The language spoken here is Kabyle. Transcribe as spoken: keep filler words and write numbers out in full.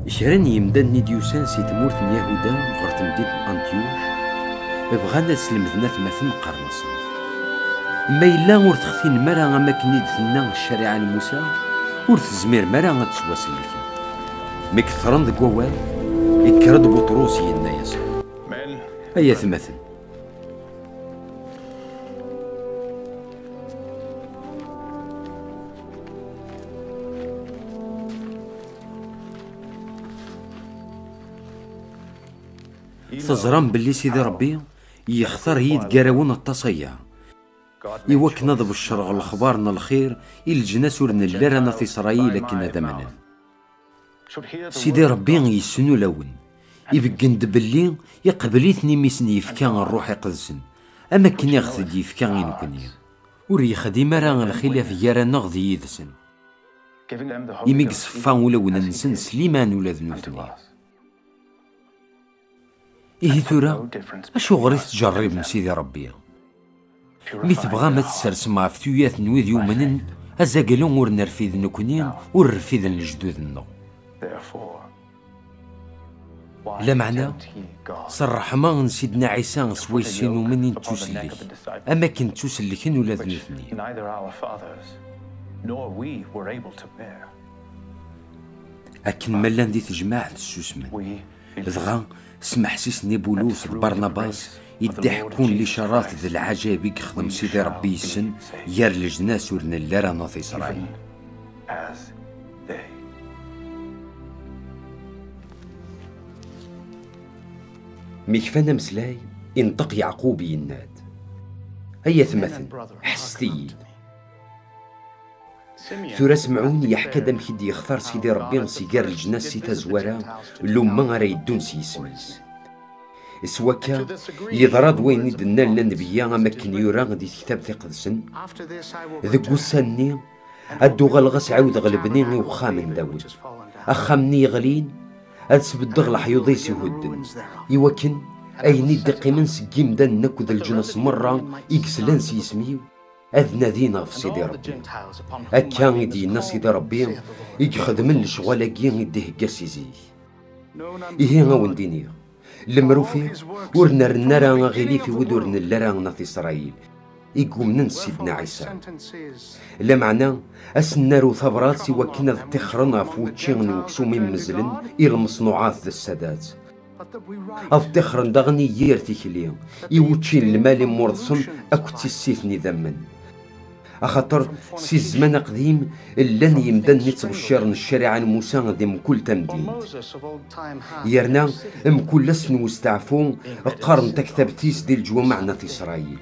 Kra n yimdanen i d-yusan si tmurt n Yahuda ɣer temdint n Antyuc, bɣan ad slemden atmaten qqaren-asen: Ma yella ur textinem ara am wakken i d-tenna ccariɛa n Musa, ur tezmirem ara ad tettwasellkem. Mi kkren deg wawal, ikker-d Buṭrus, yenna-yasen: Ay atmaten, teẓram belli Sidi Ṛebbi yextar-iyi-d gar-awen aṭas aya, i wakken ad beccreɣ lexbar n lxir i leǧnas ur nelli ara n At Isṛayil akken ad amnen. Sidi Ṛebbi yessen ulawen, ibeggen-d belli iqbel-iten imi sen-yefka Ṛṛuḥ Iqedsen, am akken i ɣ-t-id-yefka i nekni. Ur yexdim ara lxilaf gar-aneɣ d yid-sen, imi yeṣfa ulawen-nsen s liman ula d nutni. Ihi tura, acuɣer i tettǧerribem Sidi Ṛebbi? Mi tebɣam ad tsersem ɣef tuyat n wid yumnen azaglu ur nerfid nekni, ur rfiden lejdud-nneɣ. Lameɛna, s ṛṛeḥma n Sidna Ɛisa swayes i numen i nettusellek, am akken ttusellken ula d nutni. Akken ma llan di tejmaɛt ssusmen. Dɣa, s meḥsis n Ibulus d Barnabas, i d-iḥekkun licarat d lɛajayeb i yexdem Sidi Ṛebbi yes-sen gar leǧnas ur nelli ara n At Isṛayil. Mi kfan ameslay, inṭeq Yeɛqub, yenna-d: Ay atmaten, ḥesset-iyi-d. Tura Semɛun yeḥka-d amek i d-yextar Sidi Ṛebbi si gar leǧnas si tazwara, lumma ara yeddun s yisem-is. S wakka, yeḍra-d wayen i d-nnan lanebya am akken yura di tektabt iqedsen: Deg ussan-nni, ad d-uɣaleɣ ad s-ɛiwdeɣ lebni i uxxam n Dawed. Axxam-nni yeɣlin, ad sbeddeɣ leḥyuḍ-is ihudden, i wakken ayen i d-iqqimen seg yimdanen akk d leǧnas merra i yeslan s yisem-iw, ad nadin ɣef Sidi Ṛebbi. Akka i d-yenna Sidi Ṛebbi, i ixedmen lecɣal-agi i d-ihegga si zik. Ihi a wen-d-iniɣ, lemmer ufiɣ, ur nerren ara aɣilif i wid ur nelli ara n At Isṛayil, i yumnen s Sidna Ɛisa. Lameɛna, ad sen-naru tabrat i wakken ad ṭṭixren ɣef wučči n weksum immezlen i lmeṣnuɛat d ssadat. Ad ṭṭixren daɣen i yir tikli, i wučči n lmal imurḍsen akked tissit n idammen. Axaṭer si zzman aqdim llan yimdanen i ttbecciren ccariɛa n Musa di mkul tamdint. Yerna mkul ass n westeɛfu qqaren taktabt-is di leǧwameɛ n At Isṛayil.